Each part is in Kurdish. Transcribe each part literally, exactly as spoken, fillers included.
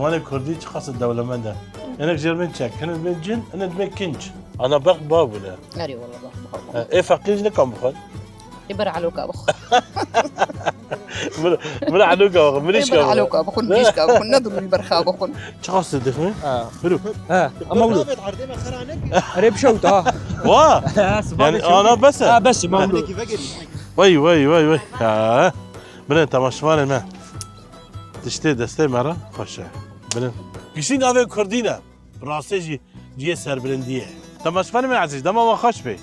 Wanê kurdî çiqas dewlemend e. Hinek jêr bên çek, hinek bên cin, hinek bên kinç. Ana berx ba bûne. Erê wala ba. Ê feqîr jî nikan bixwe. Ê ber eloka bixwe. Min, min eloka bixwe, mirîşka bixwe. Ê ber eloka bixwe, mirîşka bixwe. Ne durun berxa bixwe. Çiqas dixwe? Ha. Biro. Ha. Ama wilo. Erê bişewt ha. Wa. Ha, yani ana bes e. Ha, bes e, ma wilo. Vay, vay, vay, vay. Ha. Bine temaşevanê me. Tiştê destê me re xweş e. Binin. Gişî navê Kurdî ne. Bi rastê jî cihê serbilindiyê ye. Temaşevanê me ezîz, dema we xweş be.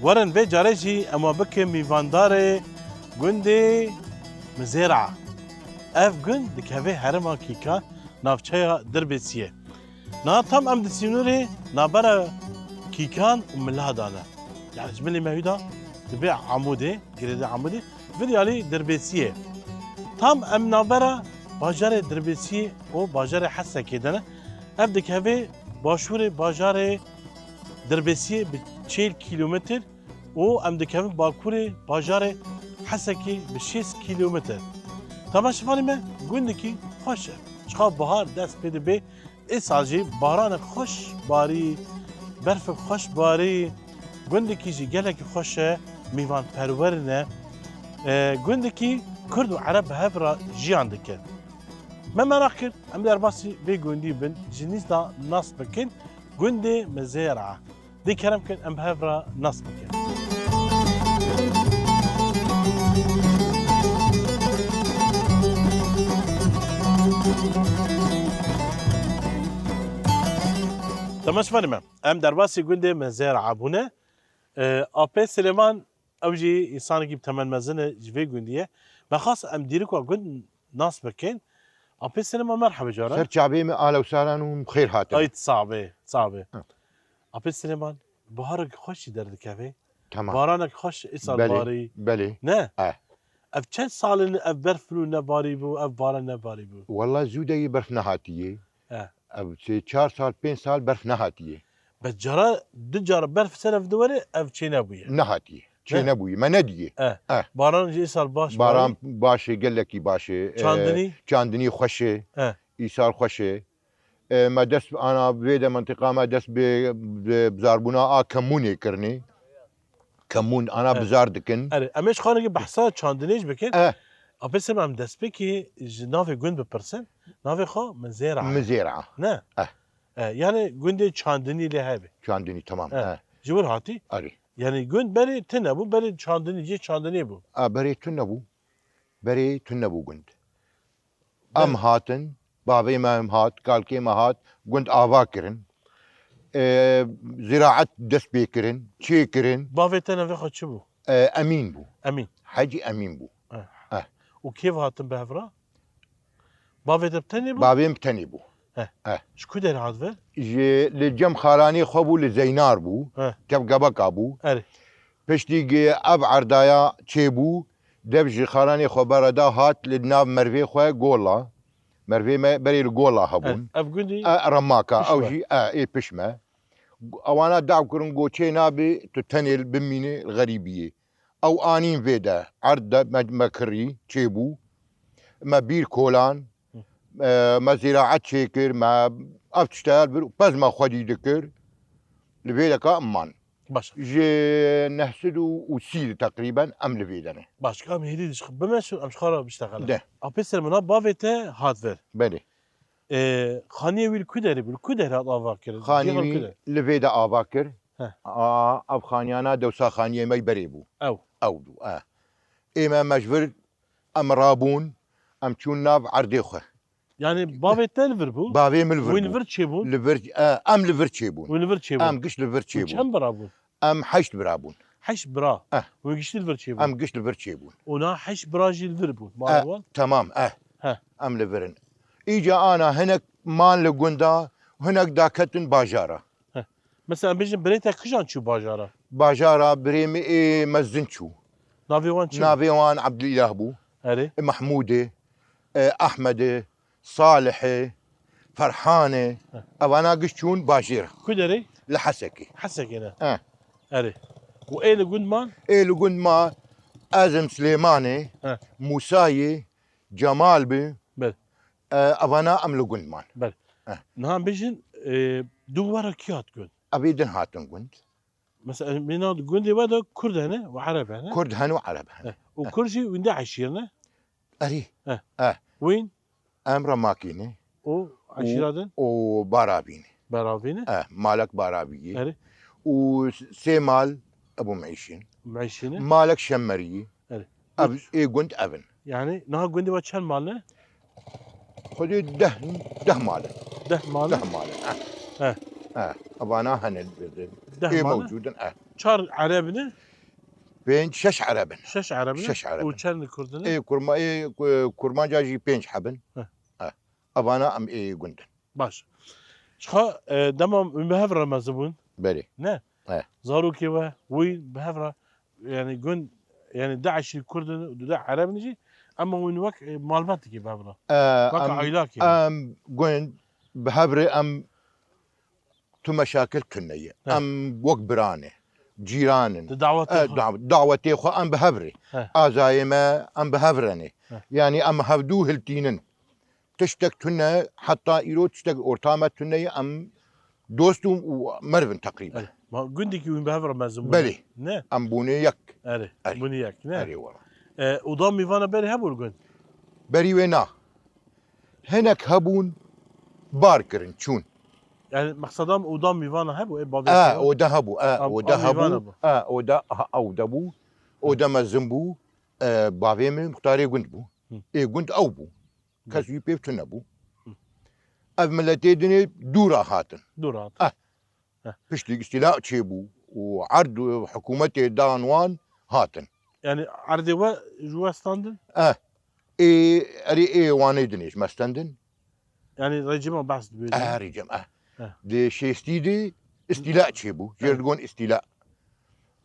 Werin vê carê jî em we bikin mîvandarê gundê Mizêra. Ev gund dikeve herêma Kîkan, navçeya Dirbêsiyê. Niha tam em di sînorê navbera Kîkan û Mila de ne. Yani ji milê me hûda dibe Amûdê, girêdê Amûdê, vê diyarî Dirbêsiyê. Tam em navbera bajarê Dirbêsiyê û bajarê Hesekê de ne. Ev dikeve başûrê bajarê Dirbêsiyê bi çil kîlometr û em dikevin bakurê bajarê Hesekê bi şêst kîlometr. Temaşevanê me, gundekî xweş e. Çiqa bihar dest pê dibe, êsal jî baranek xweş barî, berfek xweş barî, gundekî jî gelekî xweş e, mîvanperwer in e. E, gundekî Kurd û Ereb bi hev re jiyan dikin. Me meraq kir, em derbasî vê gundî bin, ji nîz de nas bikin, gundê Mizêra. Dê kerem kin em bi hev re nas bikin. Temaşevanê me, em derbasî gundê Mizêra bûne. E, Apê Silêman, ew jî însanekî bi temel mezin e ji vê gundî ye. Me xwest em dîrika gund nas bikin. Apê Silêman, merhebe caran. Ser çavê me, ahla û sahlan û xêr hatin. Ay, sax be, sax be. Ha. Apê Silêman, biharek xweş jî derdikeve. Tamam. Baranek xweş îsal barî. Belê. Ne? Eh. Ev çend sal in ev berf nebarî bû, ev baran nebarî bû? Walla zû de yê berf nehatiye. Eh. Ev sê çar sal, pênc sal berf nehatiye. Bes cara, du cara berf ser ev diwere, ev çênebûye. Nehatiye. Çênebûye. Me nediye. Eh. Eh. Baran jî îsal baş. Baran baş e, gelekî baş e. Eh, çandinî? Çandinî xweş e. Eh. Îsal xweş e. E, me dest ana vê de mentiqa me dest bi, bi bizarbûna a kemûnê kirinê. Kemûn ana bizar dikin. Erê, em ê ji xanekî behsa çandinê jî bikin. Eh. Apê Silêman, em destpêkê ji navê gund bipirsin. Navê xwe Mizêra. Mizêra. Ne? Eh. Eh, yani gundê çandinî lê hebe. Çandinî, tamam. Eh. Ji wir hatî? Erê. Yani gund berê tune bû, berê çandinî, cê çandinê bû. A, berê tune bû. Berê tune bû gund. Em hatin, bavê me em hat, kalkê me hat, gund ava kirin. E, ziraet dest pê kirin, çê kirin. Bavê te navê xwe çi bû? E, Emîn bû. Emîn. Hecî Emîn bû. Eh. Eh. Û kê ve hatin bi hev re? Bavê te bi tenê bû? Bavê min bi tenê bû. Eh. Eh. Ji ku derê hat vir? Ji, li cem xalanê xwe bû, li Zeynar bû. Eh. Kevgebeka bû. Erê. Piştî gi ev erdaya çêbû, dev ji xalanê xwe bereda hat li nav mervê xwe Gola. Mervê me berê li Gola hebûn. Ev gundî E, Remaka, pişt ew me. Jî, e, ê pişt me. Ewana daw kirin, got, "Çê nabê, tu tenê bimînî li xerîbiyê." Ew anîn vê de, erd de me, me kirî, çêbû. Me bîr kolan, Hı. e, me zîraet çêkir, me ev tişteya li vir, pez me xwedî dikir. Li vê deka em man. Baş. Ji neh sed û sî teqrîben em li vê de ne. Baş, em hêdî dişix-, bimeşin, em ji xwe re biştexelin. De. Apê ser min a bavê te hat vir. Belê. Ê, xaniyê wî li ku derê bû? Li ku derê hat ava kirin? Xaniyê wî li vê de ava kir. He. A, ev xaniyana dewsa xaniyê me berê bû. Ew. Ew bû, e. Ê me, me ji vir, em rabûn, em çûn nav erdê xwe. Yani bavê te li vir bû? Bavê min li vir bû. Wî li vir çêbûn? Li vir, e, em li vir çêbûn. Wî li vir çêbûn? Em giş li vir çêbûn. Çend bira bûn? Em heşt bira bûn. Heşt bira? Eh. Wî giş li vir çêbûn? Em giş li vir çêbûn. Ona heşt bira jî li vir bûn. Eh, tamam, eh. He. Em li vir in. Îca ana hinek man li gunda, hinek daketin bajara. He. Mesela em bêjin birê te kijan çû bajara? Bajara birê min ê mezin çû. Navê wan çi? Navê wan Ebdulîlah bû. Erê. E, Mehmûdê, e, Ehmedê, Salihê, Ferhanê. He. Evana giş çûn bajêr. Ku derê? Li Hesekê. Hesekê ne? He. Erê. Û ê li gund man? Ê li gund ma Ezim Silêmanê, he, Mûsayê, Cemal bi. Belê. E, evana em li gund man. Belê. Eh. Niha em bêjin, e, du were kî hat gund? Evê din hatin gund. Mesela, mîna gundê we de Kurd hene û Ereb hene. Kurd hene û Ereb hene. Eh. Û Eh. Kurd jî wînde eşîr ne? Erî. Eh. Eh. Wîn? Em Remakî ne. Û Û, eşîra din? Û Baravî ne. Baravî ne? Eh, Malek Baravî ye. Erê. Û sê mal Ebu Meîşîn. Meîşîn e? Malek Şemmerî. Erê. Ev, ê gund ev in. Yani, niha gundê we çend mal ne? Xwedê deh, deh mal in. Deh mal e? Deh mal in, eh. He. Eh, evana hene li vir de. Deh mal e? Ê mewcûd in, eh. Çar Ereb ne? Pênc, şeş Ereb in. Şeş Ereb ne? Şeş Ereb in. Û çend Kurd ne? Ê kurma-, ê ku-, kurmanca jî pênc heb in. He. Eh. Evana em ê gund in. Baş. Çiqa, e, dema wî bi hev re mezin bûn. Belê. Ne? He. Zarokê we, wî bi hev re, yani gund, yani du eşîr Kurd in, du de Ereb in jî, ama wîn wek, e, malbatekê bi hev re. E, Wek em, aylakê. Em gund bi hev re em tu meşakil tune ye. He. Em wek bira ne, cîran in. Di dawetê E, xwe. daw-, dawetê xwe em bi hev re. He. Azayê me em bi hev re ne. He. Yani em hevdû hiltînin. Tiştek tune, heta îro tiştek orta me tune ye, em dost û, û merv in teqrîben. Erê. Ma gundekî wî bi hev re mezin bûne? Belê. Ne? Em bûne yek. Erê. Erê. Bûne yek, ne? Erê wala. E, oda mîvana berê hebû li gund? Berî wê na. Hinek hebûn, bar kirin, çûn. Yani, mexseda min oda mîvana hebû, ê bavê E, xwe? Oda hebû, e, Ha, oda ew mîvan hebû, hebû. E, oda, ha, oda bû. Oda mezin bû, e, bavê min muxtarê gund bû. Hı. Ê gund ew bû. Kes Hı. wî pê tune bû. Hı. Ev miletê dinê dûra hatin. Dûra hatin. Eh. Heh. Piştî îstîla çêbû û erd û hikûmetê dan wan hatin. Yani erdê we ji we standin? Eh. Ê, erê ê Wanê dinê ji me standin. Yani rejîma behs dibêjin? Eh, rejîm, eh. Eh. Di şêstî de îstîla çêbû. Eh. Jê digon îstîla.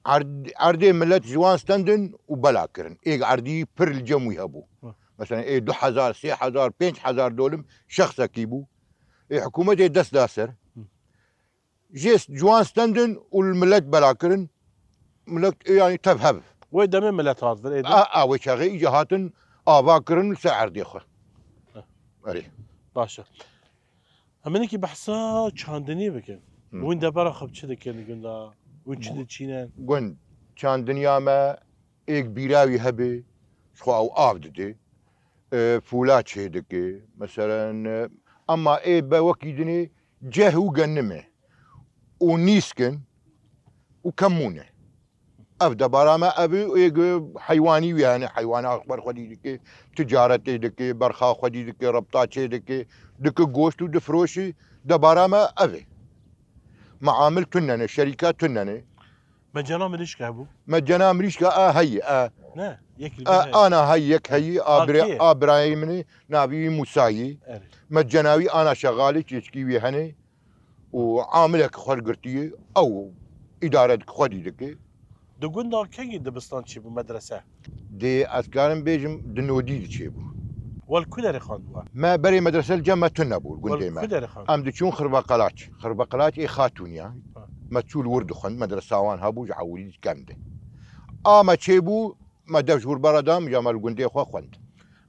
Erd-, erdê milet ji wan standin û bela kirin. Ê erdî pir li cem wî hebû. Hı. Mesela ê du hezar, sê hezar, pênc hezar dolim şexsekî bû. Ê hikûmetê dest da ser. Hı. Jê s-, ji wan standin û li milet bela kirin. Milet ê yanî tev hev. Wê demê milet hat vir êdî? A, a, wê çaxê îca hatin ava kirin li ser erdê xwe. Hı. Erê. Baş e. Em hinekî behsa çandinî bikin. Hı. Hûn debara xwe bi çi dikin li gunda? Hûn çi Gu-, diçînin? Gund, çandiniya me êk bîra wî hebe, ji xwe ew av dide. E, fûla çê dike. Meselen, e, ema ê be wekî dinê ceh û genim e. Û nîsk in û kemûn e. Ev debara me ev ê, ê heywanî wî hene, heywana ber xwedî dike, ticaretê dike, berxa xwedî dike, rebta çê dike, dike goşt û difiroşî, debara me ev ê. Meamil tune ne, şerîka tune ne. Mecena mirîşka hebû? Mecena mirîşka a heyî, a. Ne, yek li A, bir heye. Ana heyî, yek heyî, A a birê, kê? A birayê min ê, navî wî Mûsa yî. Erê. Mecena wî ana şexalê, çêçikî wî hene. û amilek xwe girtiye, ew îdare dike, xwedî dike. Di gunda kengî dibistan çêbû, medrese? Dê ez karim bêjim, di nodî de çêbû. Wel ku derê xwendibû? Me berê medrese li cem me tune bû, li gundê Wel me. Ku derê xwendibû? Em diçûn Xirbeqelaç. Xirbeqelaç ê Xatûniya. Ha. Me çû li wir dixwend, medresa wan hebû, ji ewilî di kem de. A me çêbû, me dev ji wir bera da, min ja me li gundê xwe xwend.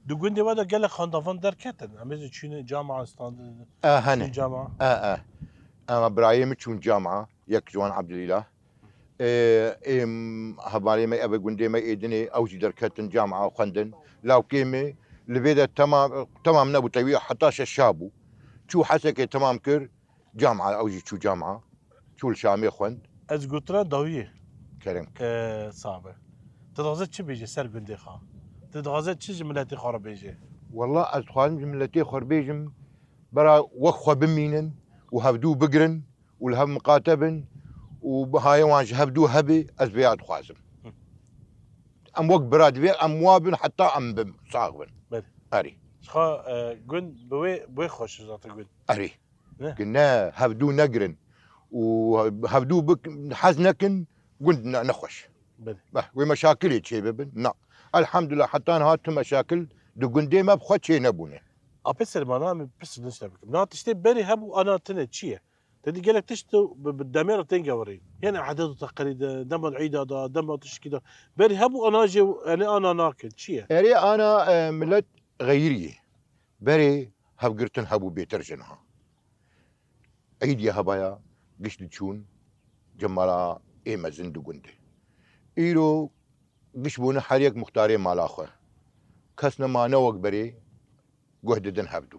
Di gundê we de gelek xandavan derketin. Em ê zî çûne cama standin. E, hene. Çûn cama. E, e. Ema birayê min çûn cama, yek ji wan Ebdulîla. E, êm hevalê me, ev gundê me ê dinê, ew jî derketin cama xwendin. Lawkê me, li vê de temam, temam nebû tevî, heta şeşa bû. Çû Hesekê temam kir, Cama, ew jî çû cama. Çû li Şamê xwend. Ez gotina dawiyê. Kerem. Ee, sabe. Tu dixwaze çi bêje ser gundê xwe? Tu dixwaze çi ji miletê xwe re bêje? Walla ez dixwazim ji miletê xwe re bêjim, bera wek xwe bimînin û hevdû bigirin û li hev miqate bin û bihayê wan ji hevdû hebe, ez vêya dixwazim. Hı. Em wek bira divê em wa bin heta em bin, sax bin. Belê. Erê. Ji xwe, e, gund bi wê, bi wê xweş e zaten gund. Erê. Ne? Ki ne, hevdû negirin û hevdû bik-, hez nekin, gund ne, nexweş. Belê. Beh, wê meşakilê çê bibin? Na. Elhamdulillah, heta niha tu meşakil di gundê me bi xwe çê nebûne. Apê Selmana, em pirs nişte bikim. Na tiştê berê hebû, ana tine çi ye? Te dî gelek tişt tu bi, bi demê re tên gewerî. Yani edet û teqelîd e, dema îda da, dema tişkî da. Berê hebû, ana jê, yani ana nakin. Çi ye? Erê ana, e, millet xeyirî ye. Berê hevgirtin hebû bêtir ji niha. Îdî hebaya giş diçûn cemala ê mezin di gundê. Îro giş bûne her yek muxtarê mala xwe. Kes nema ne wek berê guh didin hevdû.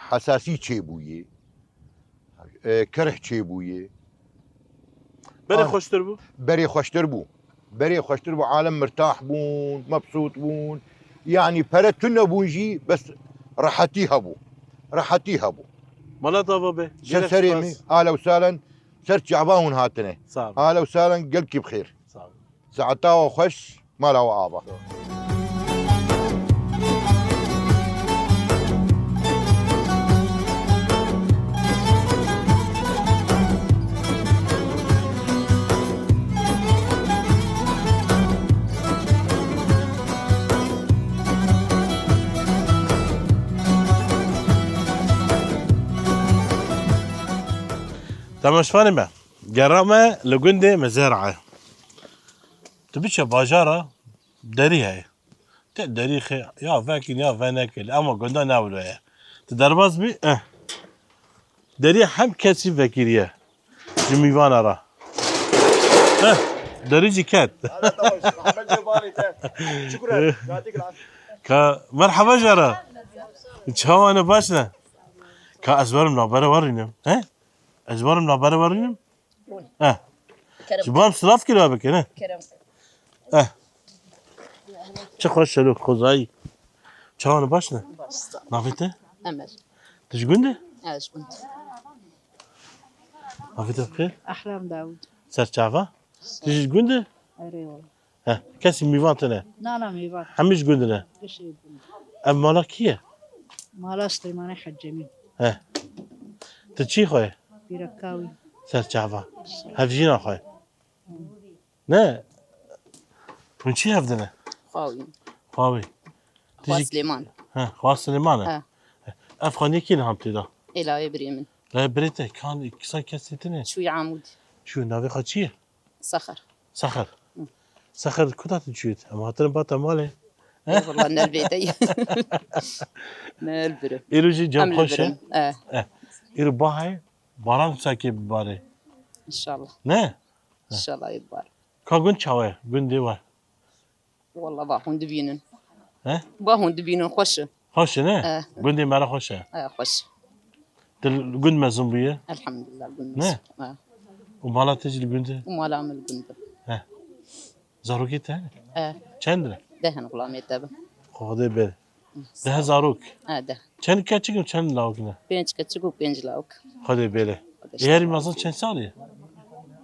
Hesasî çêbûyê, e, kerh çêbûyê. Berê Ah. xweştir bû? Berê xweştir bû. Berê xweştir bû, alem mirtah bûn, mebsût bûn. Yanî pere tune bûn jî, bes rehetî hebû. Rehetî hebû. Mala te ava be. Ser Gelek serê spas. min, ahlen û sahlen, ser çava hûn hatine. Sağ ol. Ahlen û sahlen, gelkî bi xêr. Sağ ol. Saeta we xweş, mala we ava. Temaşevanê me, gera me li gundê Mezera ye. Tu biçe bajara, derî heye. Te derî xê ya vekin ya venekil, ama gunda ne wilo ye. Tu derbas bî, eh. Derî hem kesî vekiriye. Ji mîvana ra. Eh, derî jî ket. Ka merhaba jara. Çawa ne, baş ne? Ka ez werim nabere werînim. He? Ez werim nabere werînim. Eh. Kerem. Ji bo em silav kira bikin, eh. Kerem. Eh. Çi xweş şelo xwezayî. Çawan baş ne? Baş, sağ ol. Navê te? Emel. Tu ji gund e? Ez ji gund. Navê te bi xêr? Ehrem Dawud. Ser çava? Tu jî ji gund e? Erê wala. He, kesî mîvan tune? Na, na, mîvan. Hemî ji gund ne? Gişê gund. Ev mala kî ye? Mala Silêmanê Hecemî. He. Tu çî xwe ye? Pîreka wî. Ser çava. Hevjîna xwe ye. Ne? Hûn çi hev dine? Xwe wî. Xwe wî. Xwe Silêman. He, xwe Silêman e. He. Ev xaniyê kî niha tê de? Ê lawê birê min. Lawê birê te, kan kisa kesê tune? Çûyî Amûd. Çû, navê xwe çi ye? Sexer. Sexer. Hı. Sexer, kuda tu çûyî? Em hatirin bata malê. Ê, wala ne li bê te ye. Ne li birim. Îro jî cem xweş e. Em li birim, e. E. Îro bahê baran sakê bibare. İnşallah. Ne? E. İnşallah ê bibare. Ka gund çawa ye? Gundê we? Wala va hûn dibînin. He? Va hûn dibînin, xweş e. Xweş e, ne? E. Gundê me re xweş e. E, xweş. Tu li gund mezin bûye? Elhamdulillah, gund mezin. Ne? E. Û mala te jî li gund e? Û mala min li gund e. He. Zarokê te hene? E. Çend ne? Deh in xulamê te bin. Xwedê ber. Deh zarok? E, deh. Çend keçik û çend lawik ne? Pênc keçik û pênc lawik. Xwedê bêle. Xwedê Ê herî mezin çend salî ye?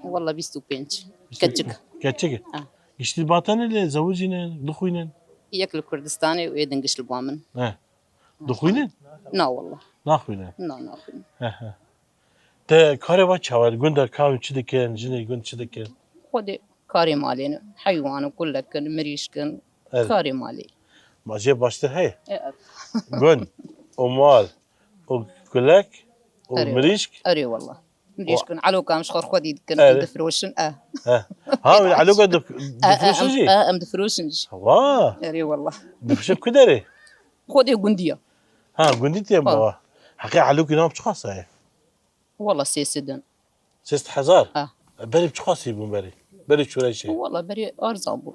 Walla bîst û pênc. Bîst û pênc. Keçik. Keçik e? Ha. Giştî batenê lê zewicînin, dixwînin? Yek li Kurdistanê û ê din giş li ba min. He. Dixwînin? Na walla. Naxwînin? Na, naxwînin. He, he. Te karê va çawa ye? Gunda kawin çi dikin? Jinê gund çi dikin? Xwedê karê malê ne. Heywan û kulek kin, mirîşk in. Evet. Karê malê. Ma jê baştir heye? E, evet. Gund û mal û kulek û Erê. mirîşk. Erê wala. Mirîşk in, elokan ji xwe xwedî dikin, Erê. em difiroşin. E. He. Ha, wî eloka dif-, E, e, difiroşin em, jî? e, em difiroşin jî. Wa. Erê wala. Difroşin ku derê? Xwedê gundiya. Ha, gundî tê Ha. baba. Heqê elokî nam çiqas heye? Wala sê sed in. Sêst hezar? Ha. Berê çiqasî bûn berê? Berê çûreyşê? Wala berê erzan bû.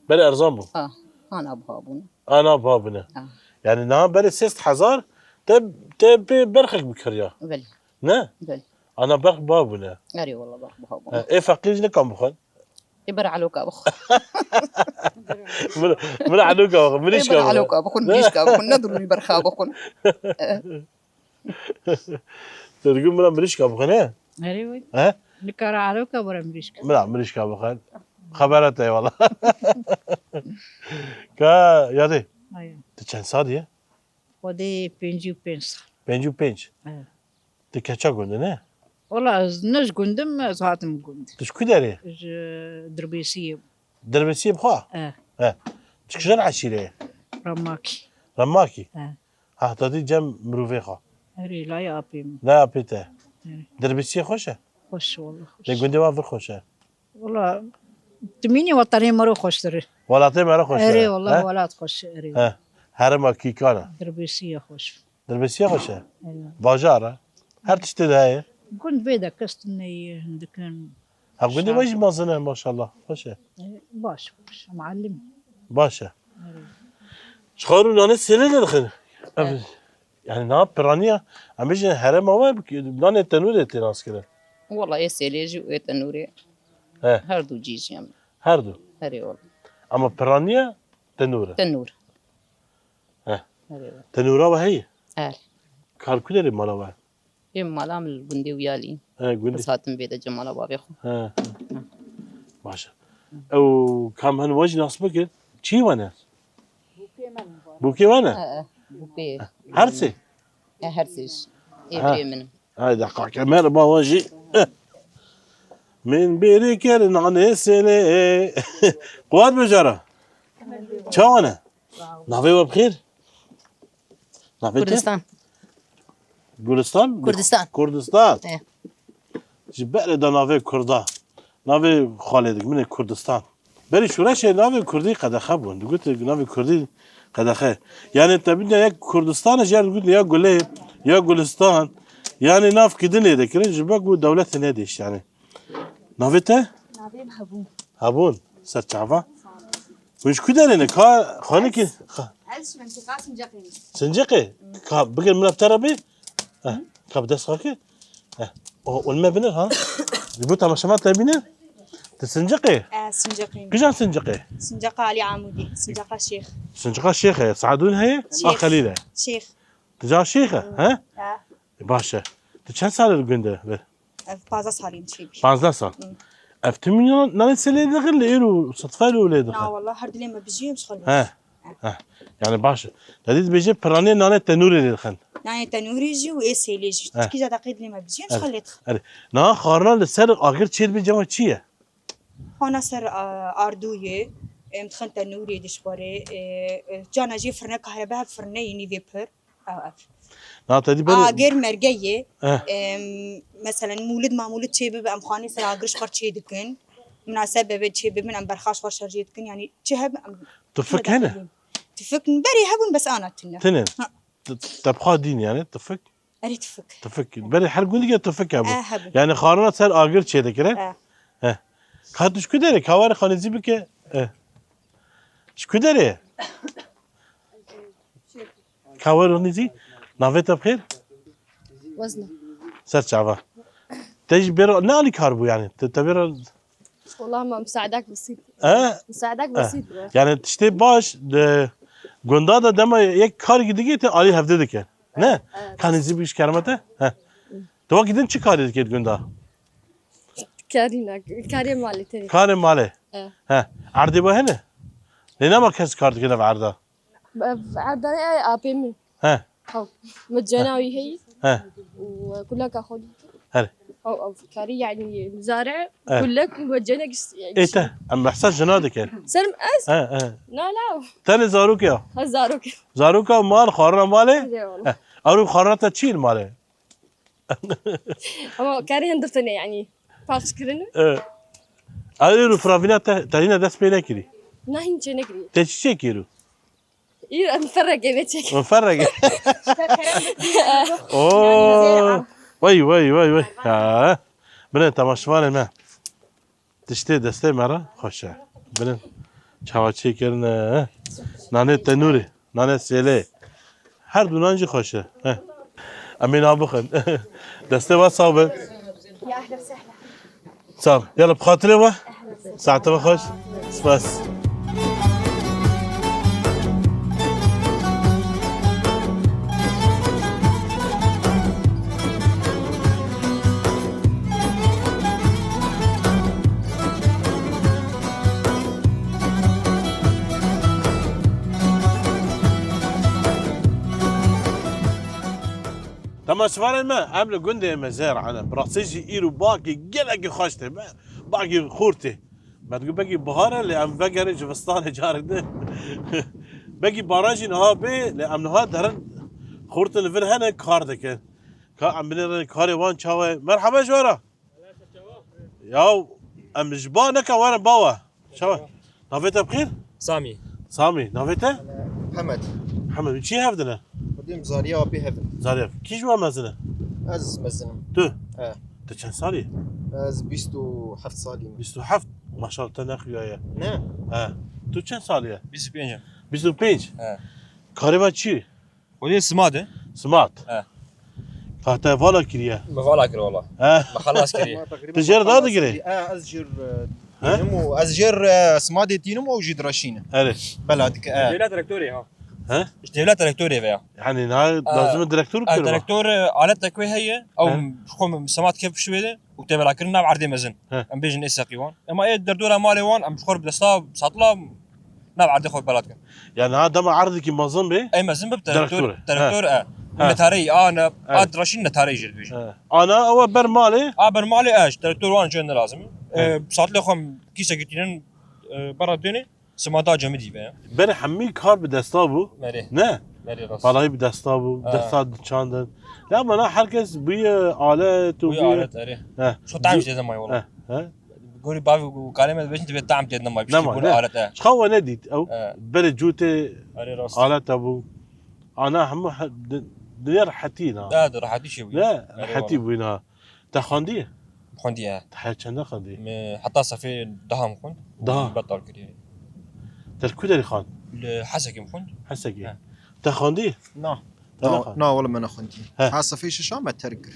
Berê erzan bû? Ha. Ana biha bûn. Ana biha bûne. Ha. Yani niha berê sêst hezar te, te pê berxek bikiriya. Belê. Ne? Belê. Ana berx biha bûne. Erê wala berx biha bûn. Ha, ê feqîr jî nikan bixwin. Ê ber eloka bixwin. Min, min eloka bixwin, Ê mirîşka ber bixwin. eloka bixwin, Ne? mirîşka bixwin. Ne durumî berxa bixwin. Tu digot min re mirîşka bixwe, ne? Erê wê. He? Nikare eroka were mirîşka. Min re mirîşka bixwe. Xebera te ye wala. Ka yadê. Aye. Tu çend salî ye? Xwedê pêncî û pênc sal. Pêncî û pênc? Evet. Tu keça gund î, ne? Wala ez ne ji gund im, ez hatim gund. Tu ji ku derê? Ji Dirbêsiyê. Dirbêsiyê bi xwe? E. E. Tu kîjan eşîrê ye? Remakî. Remakî? E. Ha, te dî cem mirovê xwe. Erê, layê apê min. Layê apê te. Erê. Dirbêsiyê xweş e? Xweş, wala xweş. Lê gundê we vir xweş e? Wala, timînê wetanê me re xweştir e. Welatê me re xweştir e. Erê, wala, He? welat xweş e, erê. He. Herêma Kîkan e. Dirbêsiyê xweş. Dirbêsiya xweş e. Eyvallah. Bajar e. Her tiştê de heye. Gund vê de kes tune ye, hindikin. Ha, gundê we jî mezin e, maşallah. Xweş e. E, baş, baş. Muallim. Baş e. Evet. Ji xwe re nanê sêlê de dixin? Evet. Ev, yani na piraniya, em bêjin herêma we, nanê tenûrê tê naskirin. Wala ê sêlê jî û ê tenûrê. He. Her du cî jî em. Her du? Herê wala. Ama piraniya tenûr e. Tenûr. He. Herê wala. Tenûra we heye? Er. Kar ku derê mala we? Ê mala min li gundê Wiyalî. He, gundê. Ez hatim vê de cem mala bavê xwe. He. Baş e. Ew kam hin we jî nas bikin. Çi we ne? Bûkê me ne? Bûkê we ne? He, he. Bûkê. Her sê? E, her sê jî. Ê birê min. Hay deqa kemer ba we jî. Eh. Min bêrê kir nanê sêlê. Quwat bijara. Çawa ne? Navê we bi xêr? Navê te? Kurdistan. Gulistan? Kurdistan. Kurdistan. E. Ji berê de navê Kurda. Navê xalê dik, min ê Kurdistan. Berî şûreşê navê Kurdî qedexe bûn. Digotin navê Kurdî qedexe. Yani te bidine ya Kurdistan, ji yer digotin ya Gulê, ya Gulistan. Yani nav kidinê dikirin, ji ber ku dewletê nedîşt yani. Navê te? Navê min Hebûn. Hebûn. Ser çava. Hûn ji ku derê ne? Ka xanikî? Ez ji mentiqa Sinceqê me. Sinceqê? Ka bigir min bi te re bê? Eh, ka bi dest xwe kir? Eh, o, ol me binir ha? Ji bo temaşevan te bînin? Ti Sinceqê? Eh, Sinceqê me. Kijan Sinceqê? Sinceqa Alî Amûdî, Sinceqa Şêx. Sinceqa Şêx e, Saedûn heye? Şêx. A Xelîl e. Şêx. Ti ca Şêx e, he? Ya. E, baş e. Tu çend sal e li gund e? Ev pazdeh salî min çêbû. Pazdeh sal. Hı. Ev tim nanê sêlê dixin lê îro sitfe lê dixin. Na, wallah, her dilê me bijî em ji xwe lê. He. He. Yani baş e. Te dî dibêje piranê nanê tenûrê lê dixin. Nanê tenûrê jî û ê sêlê jî. He. Tikî jî deqê dilê me bijî em ji xwe lê dixin. Erê. Niha xwarina li ser agir çêdibe cema çi ye? Xwarina ser, a, ardû ye. Em dixin tenûrê dişwarê. E, e, cana jî firne kahrebe, hev firne yê nîvê pir. Ew ev. Na te dî berê. Agir merge ye. Eh. Em, meselen mûlid mamûlid çê bibe, em xanê ser agir ji xwe çê dikin. Minasebe be çê bibin, em berxa ji xwe şerjê dikin. Yani çi hebe em. Tifik hene? Tifik berê hebûn bes ana tune. Tune. Ha. Te, te bi xwe dîn yani tifik? Erê tifik. Tifik. Berê her gundî tifik hebû. Eh, hebû. Yani xarina ser agir çê dikire? Eh. Eh. Ka tu ji ku derê? Ka were xanîzî bike? Eh. Ji ku derê? Ka wer nîzî, navê te bi xêr? Wezna. Ser çava. Te jî bêra ne alîkar bû yani? Te, te bêra Wala ma misaedek besît. He? Misaedek He. Besît bû. Yani tiştê baş, di gunda de dema yek karî dike te alî hevdê dike. Ne? Evet. Ka nîzî bî ji kerema te? He. Tu wekî din çi karî dike di gunda? Karî ne, karê malê tenê. Karê malê? He. He. Erdê we hene? Lê nema kes kar dike nav erda? Erdane apê min. He. Haw. Mecena wî heyî. He. Û kulaka xwe dî. Her. Haw, ev karî yani zare, He. Kulek û mecena. Ê te, em behsa jina dikin. Serim ez? He, he. Na, la. Tenê zarok ya? Ha, zarok. Zaroka mal, xwarina malê? Lê oğlum. He. Ew xwarina te çi malê? Ama karê hindir tene yani. Paxş kirin. E, Ew êro firavîna te, te hîna dest pê nekirî? Na, hîn çê nekirî. Te çi çêkî êro? Îro em ferreke vê çek. Em ferreke. Oo. Vay, vay, vay, vay. Ha. Bine temaşevanê me. Tiştê destê me re xweş e. Binin çawa çêkirine. Nanê tenûrê, nanê sêlê. Her du nan jî xweş e. Heh. Em ê nav bixin. Destê we sax bin. Ya ehlen sehlen. Sağ ol. Yala bi xatirê we. Saete we xweş. Spas. Temaşevanên me, em li gundê Mezêr ne. Bi rastî jî îro bakê gelekî xweş tê. Bakê xurt tê. Me digot belkî bihar e, lê em vegerin zivistanê carek din. Belkî baran jî niha bê, lê em niha derin xortin li vir hene kar dikin. Ka em binêrin karê wan çawa ye. Merheba ji we re. Ya em ji ba neke werin ba we. Çawa? Navê te bi xêr? Samî. Samî. Navê te? Hemed. Hemed. Çi hev dine? Em zariya apê hev in. Zariya. Kî ji we mezin e? Ez mezin im. Tu? He. Tu çend salî? Ez bîst û heft salî me. Bîst û heft? Maşallah, te nexiyaye. Ne. He. Tu çend salî ye? Bîst û pênc im. Bîst û pênc? He. Karê we çi? Xwedê simat e. Simat? He. Ka te vala kiriye? Me vala kir wala. He. Me xelas kiriye. Tu jêr dadigirê? He, ez jêr, e, He? tînim û ez jêr, e, simadê tînim û ew jî direşîne. Erê. Bela dike, e. Dewlet direktorê ha. He? Ji dewlet direktorê ve ya. Yani na lazim e direktor kir. Direktor, e, aletek wê heye. Ew He? ji xwe simat kev pişt wê de û tevelakirin nav erdê mezin. He. Em bêjin ê seqî wan. Ema ê derdora malê wan, em ji xwe bi desta satla nav erdê xwe bela dikin. Yani ha dema erdekî mezin bê? Ey mezin bib, direktor, direktor e. Direktor e. He. Netareyî, a ne, He. a direşîn netareyî jê dibêjin. He. Ana ew e ber malê? A ber malê e, ji direktor wan jê ne lazim. He. E, satlê xwe em kîsekî tînin, e, bera dênê, simada cemidî be. Berê hemî kar bi desta bû. Merê. Ne? Merê rast. Palayî bi desta bû, He. desta diçandin. Ya bana herkes bûye alet û Bûye bûye alet, erê. He. Şu tam Cî- işte de may wala. He, he. Gorî bavê û kalê me dibêjin, divê tam tê nema, Nema, piştî bûn ne? alet e. Çiqa we nedît ew? E. Berê cûtê Erê rast. alet e bû. Ana hemû he-, di-, dinya rehetî na. Da, di rehetî şey bû. Ne, Erê rehetî wala. bû na. Te xwendî? Xwendî, e. Te her çende xwendî? Me heta sefê daha min xwend. Daha? Betal kiriye. Te li ku derê xwend? Li Hesekê min xwend. Hesekê. He. Te xwendî? Na. Te Na, nexwend? na, wele me nexwendî. He. Ha sefê şeşa me terk kir.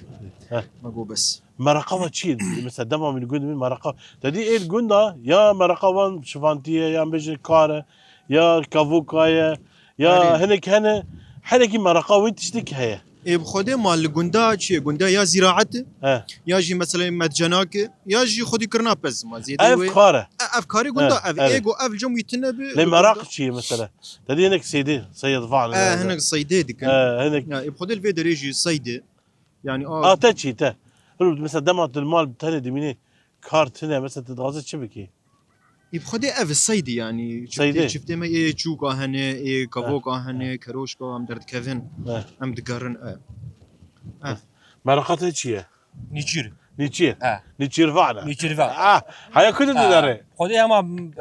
He. Me got bes. Mereqa we çi ye? Mesela dema min gund min mereqa. Te dî êl gunda ya mereqa wan şivantiye, ya bêjin kar e, ya kavoka ye, ya Erê. hinek hene, herekî mereqa wî tiştik heye. Ê bi xwedê ma li gunda çi ye? Gunda ya zîraet e, He. ya jî mesela medcenak e, ya jî xwedî kirina pez ma zêde Ev wê. kar e. E, ev karê gunda, He, ev erê. êgo, ev cem wî tine bi. Lê Li meraq gunda. çi ye mesela? Te dî hinek seydê, seyed van, E, yani. hinek seydê dikin. E, hinek. Ya, ê bi xwedê li vê derê jî seydê. Yani, a A te çi te? Hulu mesela dema tu li mal tenê dimînî kar tine, mesela tu dixwaze çi bikî? Ê bi xwedê ev seydê yani. Çiftê, Seydê. çiftê me ê çûka hene, ê kavoka hene, keroşka em derdikevin. He. Em digerin, e. E. Mereqa te çi ye? Nîçîr. Nîçîr? He. Nîçîrvan e. Nîçîrvan. Ah, haya ku He. diderê? Xwedê hema,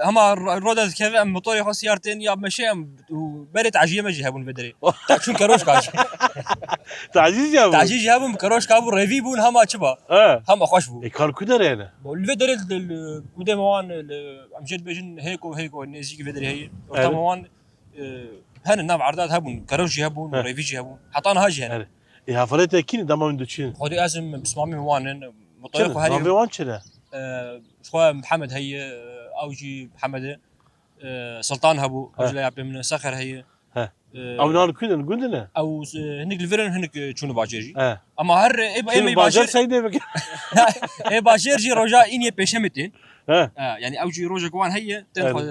hema ro-, roda dikeve em motorê xwe siyar tên ya meşe em û berê taciyê me jî hebûn vê derê. Ta çûn keroşka jî. Tacî jî hebûn? Tacî jî hebûn, keroşka bû, revî bûn, hema çi ba. He. Hema xweş bû. E, kar ku derê ne? Li vê derê li, li, gundê me wan, li, em jê dibêjin Hêko, Hêko, nêzîkî vê derê heye. Orta Evet. me wan, e, hene nav erda de hebûn, keroş jî hebûn, Evet. revî jî hebûn. Heta niha jî hene. Evet. E, hevalê te kî ne, dema min diçîn? Xwedê ez im, pismamê min wan in, motorê Çi ne? xwe herî Navê wan çi ne? E, xwe Mihemed heye, ew jî Mihemed e. E, Sultan hebû, He. ew jî laya pê min e, Sexer heye. He. E, Ew nan ku ne? Gund ne? Ew, e, hinek li vir in, hinek, e, çûne bajêr jî. He. Ama her, e, ê, Çûne ê bajêr bajêr seydê bike. Ê bajêr jî roja îniyê pêşemê tên. He. E, yani ew jî rojek wan heye, tên Evet. xwe,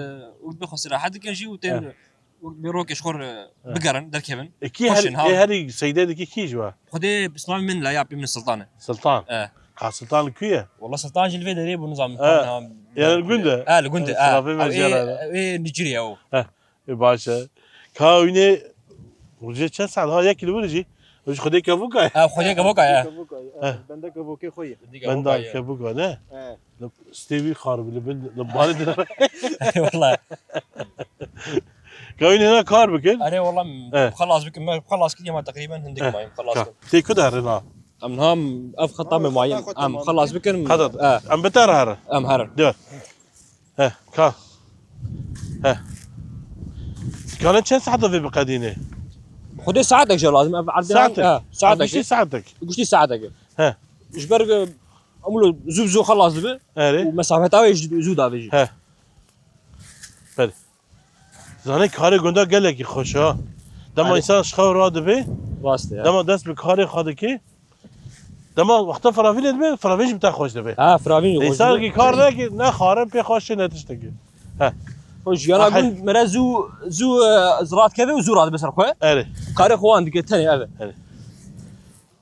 û bi xwe sirahet dikin jî û tên Evet. û bi rokê ji xwe re Evet. bigerin, derkevin. E, kî Xweş her, in, ha. ê herî seydê dikî kî ji we? Xwedê pismamê min laya pê min Sultan e. Sultan. E. Ka Sultan li ku ye? Wala Sultan jî li vê derê bû, nizam. E. Ha, Yani li gund e? Ha, li gund e, E, ha. Silavê me Ew jê ê, re. ew ê Nîcîrî ye o. He. E, baş e. Ka wînê rojê çend saet ha, yekî li wir jî? Roj Xwedê kevoka ye. Ha, Xwedê kevoka ye. Kevoka ye. He. Bende kevokê xwe ye. Benda kevoka ne? He. Li stê wî xaribî li bin, li balê de. Eyvallah. Ka wînê ne kar bikin? Erê, wala He. xelas bikin. Me xelas kiriye ma teqrîben hindik He. mayim xelas Ka. bikin. Tê ku de rina? Em niha ev xeta me mayim. Em xelas bikin. Hadi. He. Em bi te re herin. Em herin. Dör. He, ka. He. Kane çend saet vê biqedînê? Xwedê saetek jî lazim. Ev erdê Saetek? He, saetek. Giştî saetek. Giştî saetek. He. Ji ber, e, hemû zû zû xelas dibe. Erê. Û mesafeta wê jî zû davê jî. He. Belê. Zanî karê gunda gelekî xweş e. Dema Erê. însan ji xew radibe, Rast e ya. dema dest bi karê xwe dike, Dema wexta firavînê dibe, firavîn jî bi te xweş dibe. Ha, firavîn jî xweş dibe. Însanekî kar neke, ne xwarin pê xweş e, ne tiştekî. He. Xwe jiyana Ah, gund mere zû, zû, e, zirat keve û zû radibe ser xwe. Erê. Karê xwe wan dike tenê ev e. Erê.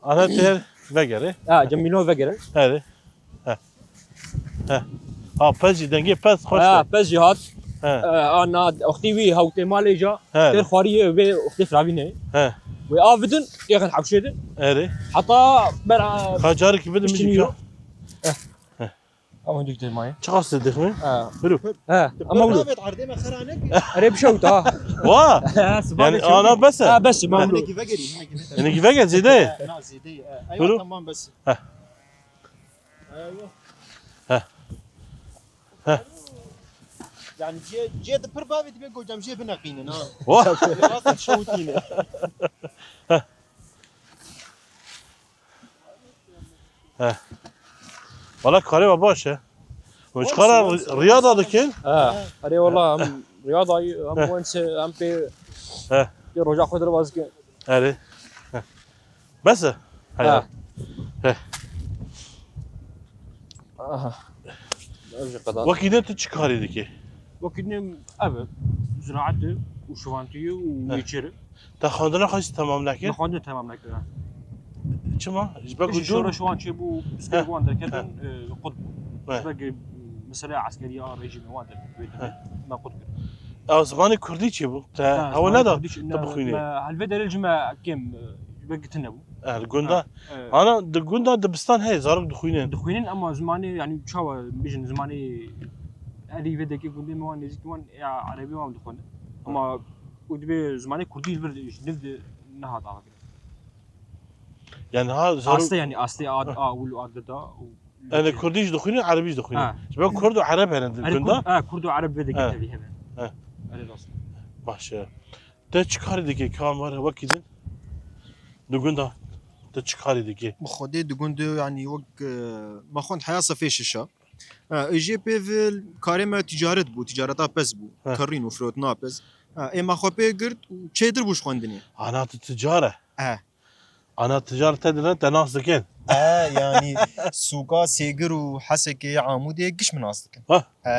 Ana têr vegere. Ha, Cemîlo vegere. Erê. He. He. Ha, pez jî, dengê pez xweş Ha, e. pez jî hat. He. E, ana, wextî wî hewtê malê ja, He. têr xwariyê wê wextê firavînê. He. Wê av bidin, têxin hewşê de. Erê. Heta ber, e, Ka carekî bidin piştî min nîro. He. He. Ama dükte maye. Çiqas dixwî? Ha. Biro. Ha, ama wilo. Navê erdê me xera neke. Erê bişewt ha. Wa? Ha, sibah Yani bişewt. Ana bes e? Ha, bes, ma wilo. Hinekî vegerî, hinekî vegerî. Hinekî vegerî zêde ye. Na, zêde ye. Biro. Eywa, tamam bes. Ha. Eywa. Ha. Ha. Yani cê, cê de pir bavê dibe gocam cê bineqînin ha. Wa? Rast şewtîne. He. Wala karê we baş e. Hûn ji xwe re riyada dikin? He. Erê wala em riyada em He. wense em pê He. pê roja xwe derbas dikin. Erê. He. Bes e? He. He. Aha. Ev jî qeda. Wekî ne tu çi karî dikî? Wekî ne ev e. Ziraet e û şivantî ye û He. nêçîr e. Te xwendina xwe jî temam nekir? Min xwendina temam nekir, ha. Çima? Ji ber ku Piştî dûr şoreş wan çêbû, piskê He. wan derketin, He. e, qut bû. He. Ji ber ku mesele eskeriya rejîmê wan derket, wê He. demê me qut kir. Ew zimanê kurdî çêbû? Te Ha, hewe zimanê neda kurdî çê-, tu ne, bixwînî? me helvê derê ji me kêm, e, ji ber ku tune bû. E, li gunda? Ha, e. Ana di gunda dibistan heye, zarok dixwînin. Dixwînin ama zimanê, yani çawa bijin zimanê erî vê dekê gundê me wan nêzîkî wan ya erebî wan dixwînin. Ama û dibê zimanê kurdî li vir ji nû de nehat avakirin. Yani ha, zarok Aste yani, aste a, Hı. a, û a, da, da, û Yani kurdî jî dixwînin, erebî jî dixwînin. Ha. Ji ber kurd û ereb hene di Erê gunda. Kurd, ha, kurd û ereb vê dikê Ha. tevî hebe. Ha. Erê rast. Te çi karî dikê, ka me re wekî din? Di gunda te çi karî dikê? Bi Xwedê di gund de, yani wek, e, me xwend heya sefê şişa. E, ê jê pê ve karê me ticaret bû, ticareta pez bû. He. Karîn û firotina pez. E, ê me xwe pê girt û çêtir bû ji xwendinê. Ana tu ticar e? E. Ana ticar te dine te nas dikin. E, yani sûka Sêgir û Hesekê Amûdê giş min nas dikin. Ha. E.